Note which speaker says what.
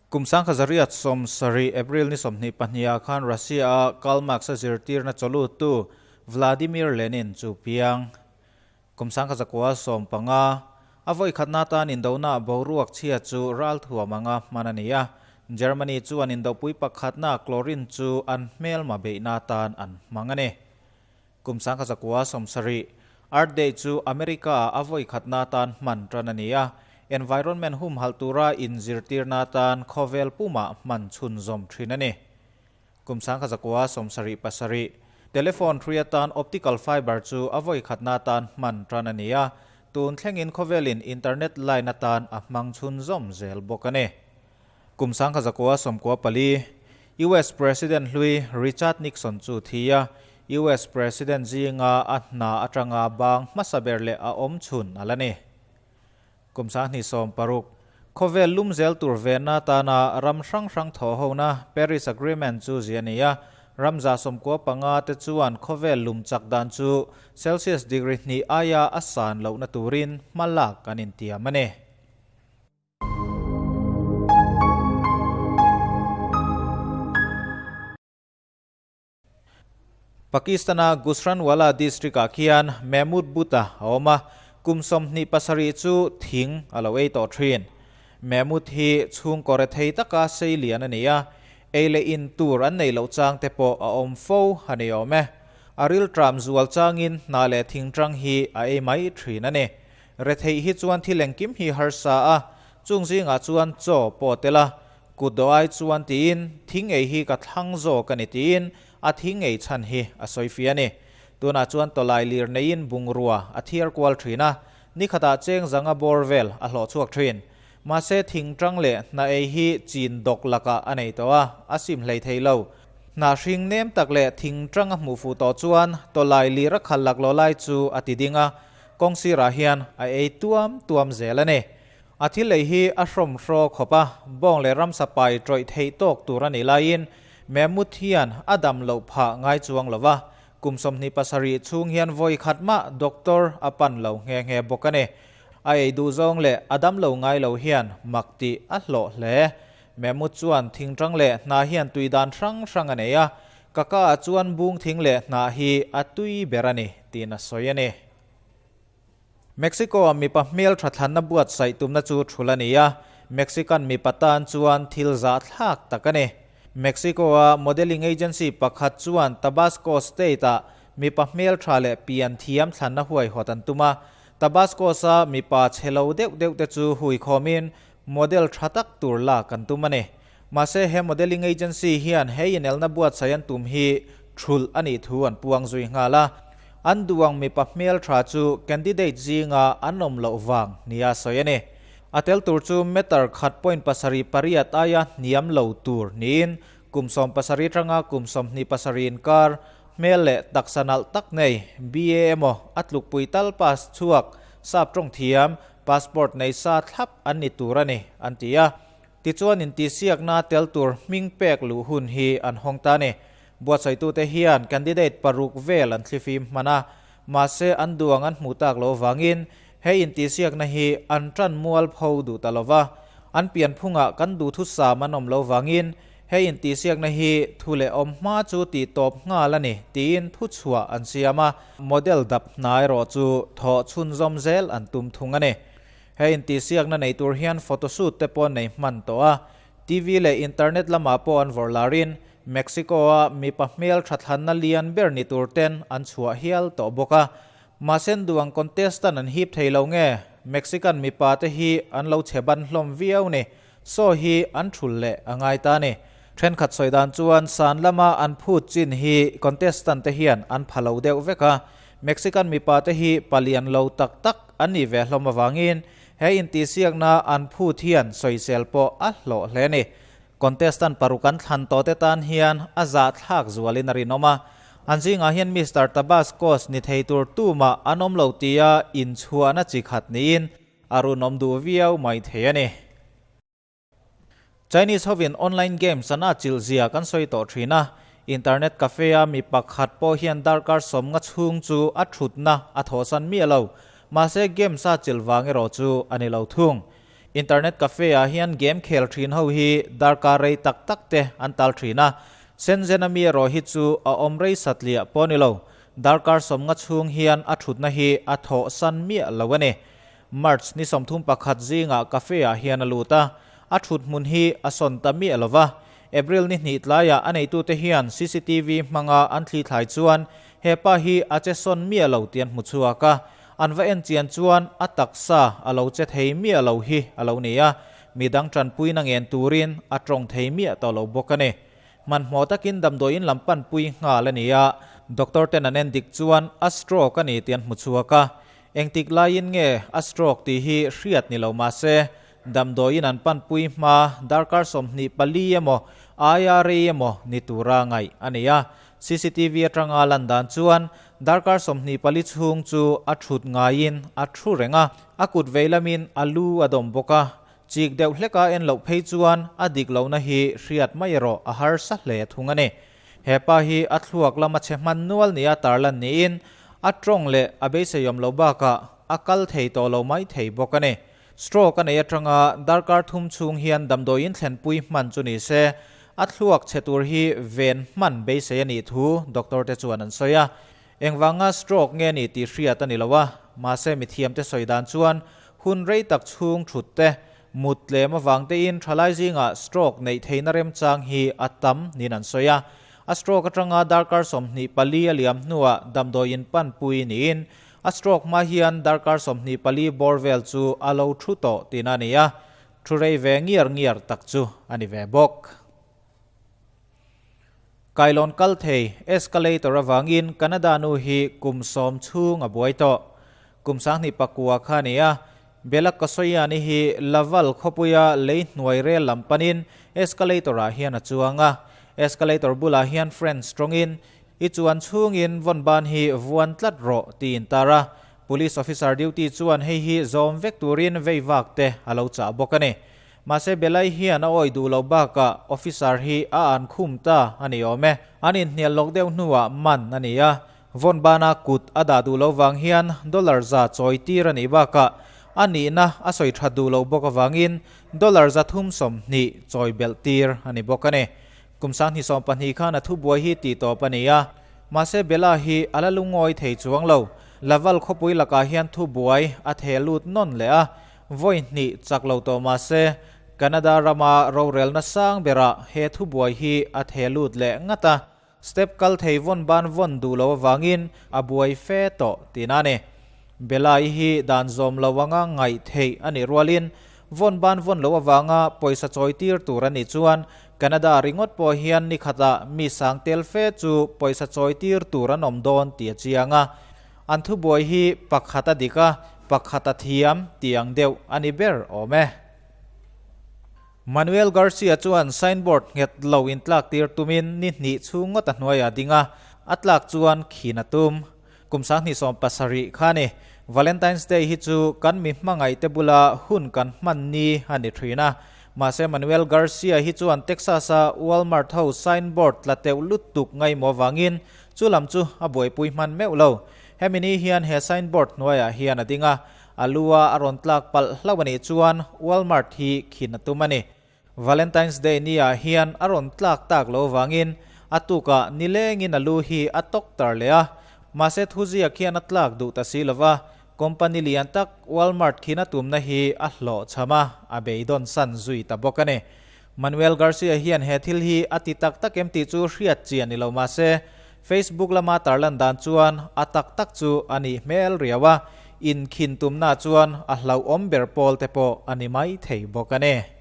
Speaker 1: Kum 1970 April ni 22 ah khan Russia-a Karl Marx-a zirtirna chawluttu Vladimir Lenin chu piang. Kum 1915, a vawi khatna atan indona boruak chhia chu ralthuam anga hman a ni a, Germany chuan indopui pakhatna chlorine chu an hmelma beihna atan an hmang a ni. Kum 1970, Earth Day chu America-ah a vawi khatna atan hman tan a ni a, environment humhalh tura inzirtirna atan khawvel pumah hman chhunzawm thin a ni. Kum 1977, Telephone hrui atan optical fiber chu a vawi khatna atan hman tan a ni a, tun thlengin khawvelin internet line atan a hmang chhunzawm zel bawk a ni. Kum 1994, US President hlui Richard Nixon chu thi a, US President zinga a hna atanga bang hmasa ber leh a awm chhun a la ni. Kum 2016, Khawvel lum zel tur venna atana ram hrang hrang thawh hona Paris Agreement chu zia a ni a, ram 95 te chuan khawvel lum chak dan chu Celsius degree hnih aia a san lohna turin hma lak an intiam a ni. Pakistan-a Gujranwala district-ah khian Mehmood Butt-a a awm a, kum 27 chu thing a lo ei tawh thin. Mehmood hi chhungkaw rethei taka sei lian a ni a, ei leh in tur an nei loh chang te pawh a awm fo a ni awm e. A rilṭam zual changin hna leh thingṭang hi a ei mai thin a ni. Retheih hi chuan thil engkim hi harsa a, chung zingah chuan chaw pawh a tel a, Kut dawh ai chuan tiin thing ei hi ka thlang zawk a ni tiin a thing ei chhan hi a sawi fia a ni. Tunah chuan tawlai lir neiin bungrua a thiar kual thin a, nikhatah cheng zanga bawr vel a hlawh chhuak thin. Mahse thing tang leh hna ei hi chin dawk lakah a nei tawh a, a sim hlei thei lo. Hna hring nem tak leh thing tang a hmuh fuh tawh chuan tawlai lir a khal laklawh lai chu a ti ding a, kawng sirah hian a ei tuam tuam zel a ni. A thil ei hi a hrawm hraw khawp a, bawng leh ramsa pai tawih theih tawk tur a nih laiin Mehmud hian a dam loh phah ngai chuang lo va, kum 27 chhung hian vawi khat mah doctor a pan lo nghe nghe bawk a ni. A ei duh zawng leh a dam lo ngai lo hian mak tih a hlawh hle. Mehmud chuan thingtang leh hna hian tui dan hrang hrang a nei a, ka ka ah chuan bung thing leh hnah hi a tui ber a ni tiin a sawi a ni. Mexico-a mipa hmel tha thlanna buatsaih tumna chu thul a ni a, Mexican mipa tan chuan thil zahthlak tak a ni. Mexico-a modelling agency pakhat chuan Tabasco state-ah mipa hmel tha leh pian thiam thlanna huaihawt an tum a, Tabascos-a mipa chhe lo deuh deuh te chu huikhawmin model tha tak tur lak an tum a ni. Mahse he modelling agency hian he inelna buatsaih an tum hi thulh a nih thu an puang zui nghal a, an duh ang mipa hmeltha chu candidate zinga an awm loh vang nia sawi a ni. A tel tur chu meter khat point pasarih pariat aia hniam lo tur niin kum 17 tanga kum 27 inkar hmel leh taksa nalh tak nei BA emaw a tlukpui tal pass chhuak sap tawng thiam passport nei sa thlap an ni tur a ni an ti a. Tichuan intihsiakna tel tur hming pek luh hun hi an hawng ta a ni. Buatsaitute hian candidate paruk vel an thlifim hman a, mahse an duang an hmuh tak loh avangin he intihsiakna hi an tan mual pho duh ta lova, an pianphungah kan duhthusam an awm loh vangin he intihsiakna hi thu leh awm hma chu tih tawp nghal a ni tiin thuchhuah an siam a, model dap hna erawh chu thawh chhunzawm zel an tum thung a ni. He intihsiakna nei tur hian photoshoot te pawh nei hman tawh a, TV leh internet lamah pawh an vawrh larin Mexico-a mipa hmel tha thlanna lian ber ni tur ten an chhuah hial tawh bawk a. Mahse duang contestant an hip thei lo nge, Mexican mipa te hi an lo chhe ban hlawm viau ni, saw hi an thul leh a ngai ta ni. Thenkhat sawi dan chuan san lama an phut chin hi contestant te hian an pha lo deuh vek a, Mexican mipa te hi palian lo tak tak an nih ve hlawm avangin he intihsiakna an phut hian sawisel pawh a hlawh hle a ni. Contestant paruk an thlan tawh te tan hian a zahthlak zualin a rinawm a, an zingah hian Mister Tabascos ni thei tur tumah an awm lo tia inchhuahna chi khat niin a runawm duh viau mai thei a ni. Chinese hovin online games an atchilh zia kan sawi tawh thin a, internet cafe-a mi pakhat pawh hian darkar 50 chhung chu a thutna a thawhsan miah lo, mahse games a chilh vang erawh chu a ni lo thung. Internet cafe ah hian game khel thin ho hi darkar rei tak tak te an tal thin a, Shenzhen a mi erawh hi chu a awm rei satliah pawh a ni lo. Darkar 50 chhung hian a thutna hi a thawh san miah lo a ni. March ni 31 zingah cafe ah hian a lut a, a thut hmun hi a sawn ta miah lo va. April ni hnih tlaiah a neitute hian cctv hmanga an thli thlai chuan he pa hi a che sawn miah lo tih an hmu chhuak a, an va en chian chuan a taksa a lo che thei miah lo hi a lo ni a, midang tanpuina ngen turin a tawng thei miah tawh lo bawk a ni. Hmanhmawh takin damdawiin lam panpui nghal a ni a, doctor ten an en dik chuan a stroke a ni tih an hmu chhuak a, engtik laiin nge a stroke tih hi hriat ni lo mahse Damdawiin an panpui hma darkar 24 emaw aia rei emaw ni tura ngaih a ni a. Cctv atanga lan dan chuan darkar 24 chhung chu a thut ngaiin a thu reng a, a kut vei lamin a lu a dawm bawk a. Chik deuh hleka en loh phei chuan a dik lohna hi hriat mai erawh a harsa hle thung a ni. He pa hi a thluak lama chhe hman nual nia tarlan niin a tawng leh a beiseiawm loh bakah a kal thei tawh lo mai thei bawk a ni. Stroke a nei atanga darkar thum chhung hian damdawiin thlenpui hman chu ni se, a thluak chhe tur hi ven hman beisei a nih thu doctor te chuan an sawi a. Engvanga stroke nge ni tih hriat a ni lo a, mahse mithiamte sawi dan chuan hun rei tak chhung thut te, mut tlem avang tein thalai zingah stroke neih theihna remchang hi a tam niin an sawi a. A stroke atanga darkar 24 a liam hnuah damdawiin panpui niin A stroke hma hian darkar 24 bawr vel chu a lo thu tawh tihna a ni a, thu rei ve ngiar ngiar tak chu a ni ve bawk. Kailawn kal thei escalator avangin Canada nu hi kum 10 chhung a buai tawh. Kum 2009 kha a ni a, Bela Kosoiani hi Laval khawpuia lei hnuai rel lam panin escalator ah hian a chuang a. Escalator bulah hian French tawngin I chuan chhungin vawn ban hi vuan tlat rawh tiin tar a, Police officer duty chuan hei hi zawm vek turin vei vak te a lo chah bawk a ni. Mahse Belai hian a awih duh loh bakah officer hi a an khum ta a ni awm e. An inhnial lawk deuh hnuah man a ni a, vawn bana kut a dah duh loh vang hian dollar za chawi tir a nih bakah a nihna a sawi that duh loh bawk avangin dollar 320 chawi belh tir a ni bawk a ni. Kum 2020 khan a thubuai hi tih tawp a ni a, mahse Bella hi a la lungawi thei chuang lo. Laval khawpui lakah hian thubuai a theh lut nawn leh a, vawi hnih chak lo tawh mahse Canada rama rorelna sang berah he thubuai hi a theh lut leh ngat a, step kal thei vawn ban vawn duh lo avangin a buai fe tawh tihna a ni. Bella-i hi dan zawm lo anga ngaih theih a nih rualin vawn ban vawn lo avanga pawisa chawi tir tur a nih chuan Canada ringawt pawh hian ni khatah mi sang tel fe chu pawisa chawi tir tur an awm dawn tih a chiang a. An thubuai hi pakhat a dik a, pakhat a thiam tih ang deuh a ni ber awm e. Manuel Garcia chuan signboard nghet lo intlak tir tumin ni hnih chhung ngawt a hnuaiah a ding a, a tlak chuan khin a tum. Kum 2017 kha ni. Valentine's Day hi chu kan mi hmangaihte bula hun kan hman ni a ni thin a. Mahse Manuel Garcia hi chuan Texas-a Walmart ho signboard tla teuh lutuk ngaihmawh avangin chu lam chu a buaipui hman meuh lo. Hemi ni hian he signboard hnuaiah hian a ding a, a lu a a rawn tlak palh hlauh a nih chuan Walmart hi khin a tum a ni. Valentine's Day ni ah hian a rawn tlak tak lo vangin a tukah nilengin a lu hi a tawk tar leh a, mahse thuziak hian a tlak duh ta si lova, company lian tak Walmart khina tumna hi a hlawh chham a, a beidawn san zui ta bawk a ni. Manuel Garcia hian he thil hi a ti tak tak em tih chu hriat chian ni lo mahse Facebook lama tarlan dan chuan a tak tak chu a nih hmel riau a, inkhin tumna chuan a hlauhawm ber pawl te pawh a ni mai thei bawk a ni.